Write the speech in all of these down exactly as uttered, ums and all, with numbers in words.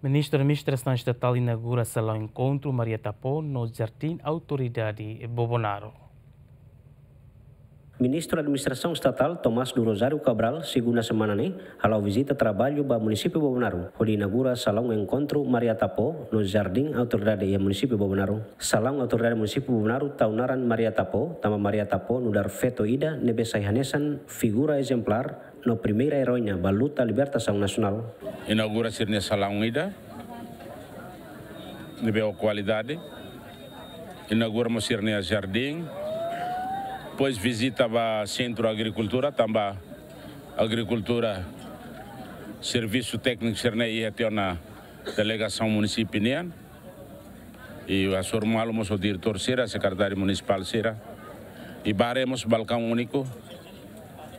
Ministru Administrasaun Estatál inaugura Salaun Enkontru Maria Tapó no Jardín Autoridade Bobonaro. Ministru Administrasaun Estatál Tomás do Rosário Cabral, segunda semana ne'e, hala'o vizita traballu ba munisípiu Bobonaro, hodi inaugura Salaun Enkontru Maria Tapó no Jardín Autoridade iha munisípiu Bobonaro. Salaun Autoridade Munisípiu Bobonaro tau naran Maria Tapó, tanba Maria Tapó nu'udar feto ida ne'ebé sai hanesan figura ezemplár no primeira eroína ba luta libertasaun nasionál. Inaugura sira-nia salaun ida ne'ebé ho kualidade. Inaugura mós sira-nia jardín. Depois vizita ba sentru agrikultura, tanba agrikultura servisu tékniku sira-ne'e iha tiha ona delegasaun munisípiu nian. I hasoru malu mós ho diretór sira, sekretáriu munisipál sira. I ba haree mós balkaun úniku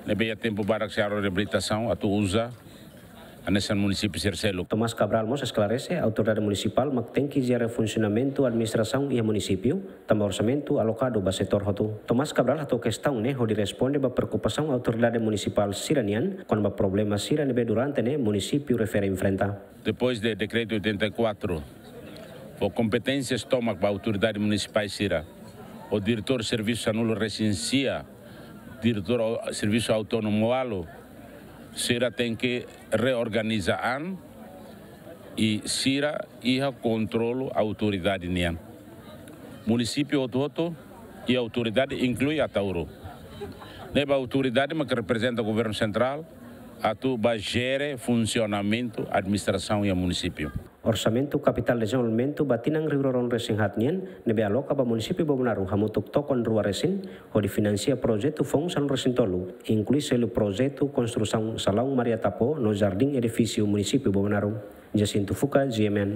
ne'ebé iha tempu badak sei halo reabilitasaun atu uza hanesan munisípiu sira seluk. Tomás Cabral mós esklarese, autoridade munisipál mak tenke jere funsionamentu administrasaun iha munisípiu, tanba orsamentu alokadu ba setór hotu. Tomás Cabral hato'o kestaun ne'e hodi responde ba preokupasaun autoridade munisipál sira-nian kona-ba problema sira ne'ebé durante ne'e munisípiu refere enfrenta. Depois de Dekretu oitenta e quatro, fó kompeténsias tomak ba autoridade munisipais sira, ho diretór servisu sanulu-resin-sia, diretór au-, servisu autónomu ualu, sira tenke reorganiza an i sira iha kontrolu autoridade nian. Munisípiu hotu-hotu iha autoridade, inklui Ataúro. Ne'ebé autoridade mak reprezenta governu sentrál atu ba jere funsionamentu administrasaun iha munisípiu. Orsamentu Kapitál Dezenvolvimentu ba tinan rihun rua ruanulu-resin-haat nian ne'ebé aloka ba munisípiu Bobonaro hamutuk tokon rua resin, hodi finansia projetu foun sanulu-resin-tolu, inklui selu projetu konstrusaun Salaun Maria Tapó no jardín edifísiu munisípiu Bobonaro. Jacinto Fuca, G M N.